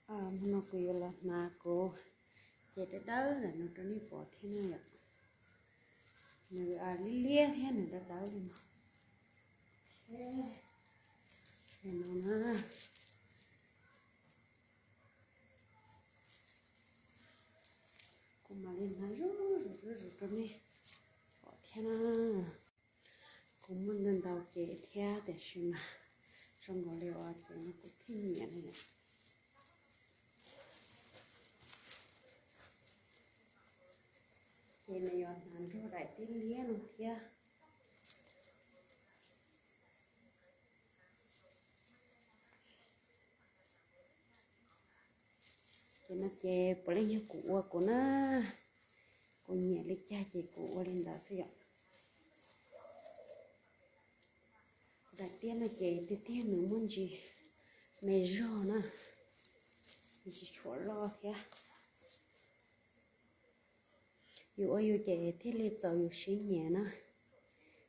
Hmo no kuv yuav los hnav kuv cev dawb dawb ntawm no rau nej pom thiab na yom. Nws liab liab thiab nws dawb dawb li no. Li no na. Kuv mam li hnav zuj zus zuj zus rau nej pom thiab na. Kuv muaj ntau ntau cev thiab tiam sis mas zoo nkaus li uas cev no kuv thiaj nyiam na yom. Ces nws yuav hnav nrog daim tiab liab no thiab. Ces no ces puav leej yog kuv ua kuv na, kuv nyiam li cas ces kuv ua li ntawd xwb yom. Kuv daim tiab no ces tiag tiag nws muaj ntsis me zog na, ntsis tshuam loj thiab. Yus ua yus ces thiaj li txaus yus siab nyiam na.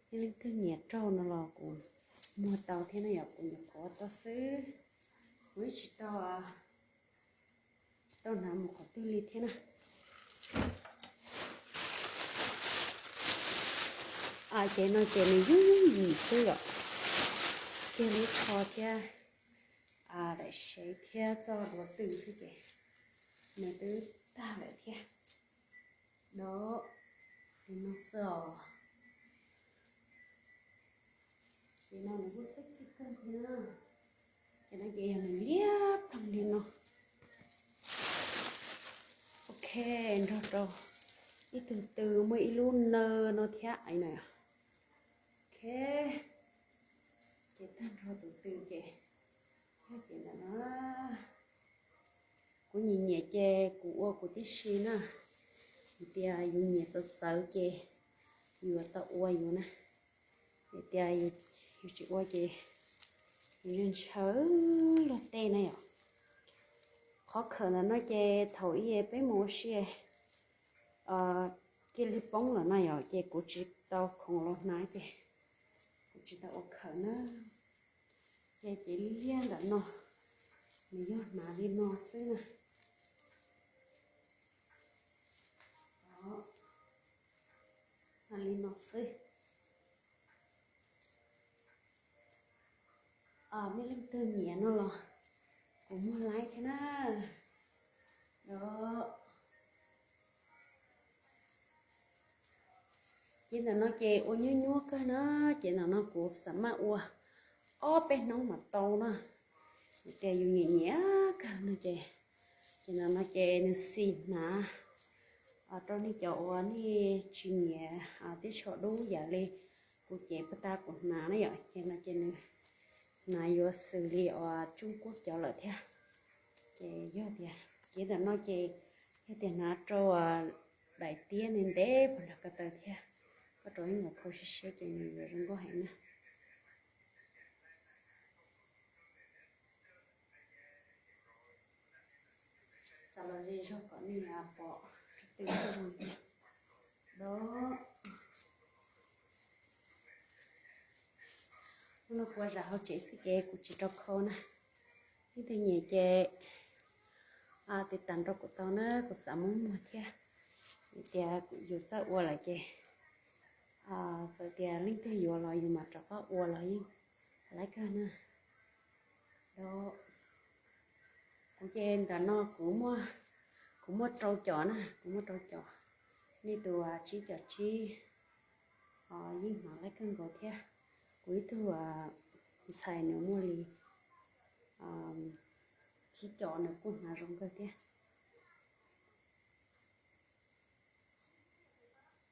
Yog leej twg nyiam raug no los kuv muag tau thiab na yom, kuv nyuam qhuav tau xwb. Kuv yeej tsis tau, tsis tau hnav mus qhov twg li thiab na. Ces no ces nws yooj yooj yim xwb yom, kiag lub tsho thiab daim sev thiab txoj duav twg xwb ces nws twb tag lawm thiab. Dob, li no xwb os. Ces no nws kuj sexy kawg thiab. Ces no ces yog nws liab ploog li no. Ok, nrog rau ib tug tw muaj ib lub nawb no thiab na. Ok, ces tag nrho tus tw ces, ces ntawm no. Kuv nyiam nyiam ces kuv ua kuv tib si na. Hais tias yus nyiam txawv txawv ces yus yuav tau ua yus na. Hais tias yus tsis ua ces yus ntshaw luag tej na yom. Qhov khawm ntawm no ces thaum ub peb mus ua si cia li poob lawm na yom, ces kuv tsis tau khoom los hnav ces kuv tsis tau ua khawm na. Ces cev liab liab ntawm no, nws yog hnav li no xwb na. Hnav li no xwb. Nej leej twg nyiam no los kuv muag laib thiab na. Cev ntawm no ces ua nyuaj nyuaj kawg na, cev ntawm no kuv xam maj ua ob peb hnub mas tau na. Hais tias yus nyiam nyiam kawg no ces, ces ntawm no ces nws xis hnav rau nej cov uas nej tsis nyiam tib tsho dub yam li kuv cev puag ta kuv hnav na yom, ces no ces nws hnav yuav xws li uas Trung Quốc cov lawm thiab. Ces yog tias cev ntawm no ces yog tias hnav rau daim tiab ntev ntev puag nram ko taw thiab, koj rau ib nkaus khau siab siab ces nws yuav zoo nkauj heev na. Xav los ze zog kom nej pom tw zoo li. Dob, hnub no kuv ua zam hauv tsev xwb ces kuv tsis rau khau na. Leej twg nyiam ces tiv tam nrog kuv tau na, kuv xav muab muag thiab. Hais tias yus txawj ua lawm ces txawm tias leej twg yuav los yus mam rov qab ua los yeej laib kawg na. Dob, kuv ces ntawm no kuv muaj, kuv muaj rau com na, kuv muaj rau com. Nej tus tsib com tsib yeej hnav laib kawg nkaus thiab. Kuv ib tug ntxhais nws muaj li tsib com nws kuj hnav zoo kawg thiab.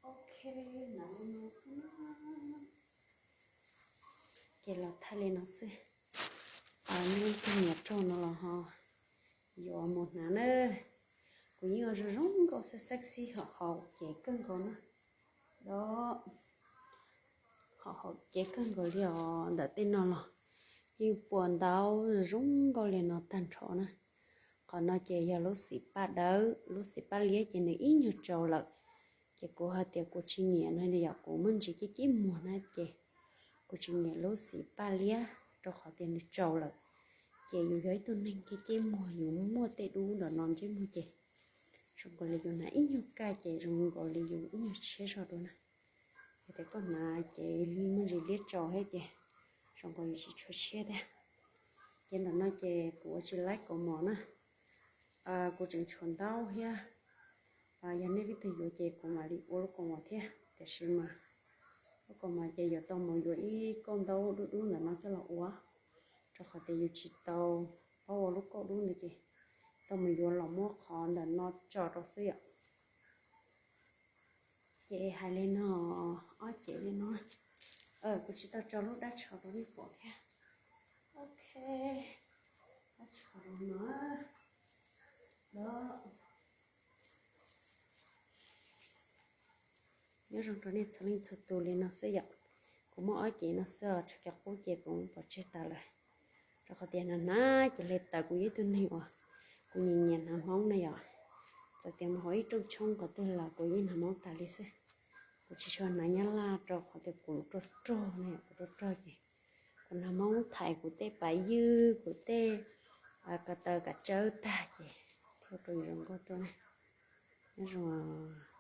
Ok, hnav li no xwb na. Ces los thaij li no xwb. Nej leej twg nyiam raug no los ho yuav mus hnav na. Kuv yeej ua zoo zoo nkauj xab xab xib hom haum cev kawg nkaus na. Dob, hom haum cev kawg nkaus li os. Ntawm tej no los yeej puas ntau zoo nkauj li no tag nrho na. Qhov no ces yog lub xim paj dawb, lub xim paj liab ces nws ib nyuag tsau lawm. Ces kuv hais tias kuv tsis nyiam no yom, kuv muaj ntsis cib cib muag na ces kuv tsis nyiam lub xim paj liab rau qhov tias nws tsau lawm. Ces yus yog ib tug neeg ncej muag, yus muaj tej dub ntawm no ntsej muag ces zoo nkaus li yus hnav ib nyuag kaj ces zoo nkaus li yus ib nyuag tshiab zog dua na. Yog tias koj hnav ces muaj ntsis liab tsau thiab ces zoo nkaus yus tsis tshua tshiab thiab. Ces ntawm no ces kuv ua tsis laib kaus mom na, kuv tseem tshuav ntaub thiab. Yog nej leej twg yuav ces kuv mam li ua lub kaus mom thiab, tiam sis mas lub kaus mom ces yuav tau mus yuav ib kauj ntaub dub dub ntawm no coj los ua, rau qhov tias yus tsis tau paub ua lub kauj dub ntawd ces tau mus yuav los muab qhov ntawm no tso rau xwb yom. Ces hais li no, ob cev li no, kuv tsis tau tso lub dab tsho rau nej pom thiab. Ok, dab tsho no, nyob zoo rau nej txhua leej txhua tus li no xwb yom. Kuv muaj ob cev no xwb os, tshuav cov qub ces kuv pov tseg tas lawm. Rau qhov tias hnav hnav ces hle tawm, kuv yog ib tug neeg uas kuv nyiam nyiam hnav Hmoob na yom. Txawm tias mus hauv ib rooj tshoob qhov twg los kuv yeej hnav Hmoob tas li xwb. Kuv tsis tshua hnav Nyab Laj rau qhov tias kuv rog rog na yom, kuv rog rog ces kuv hnav Hmoob, thaiv kuv tej pav ywg, kuv tej ko taw kav tsawb tag ces thiaj rau zoo nkauj tuaj na. Nyob zoo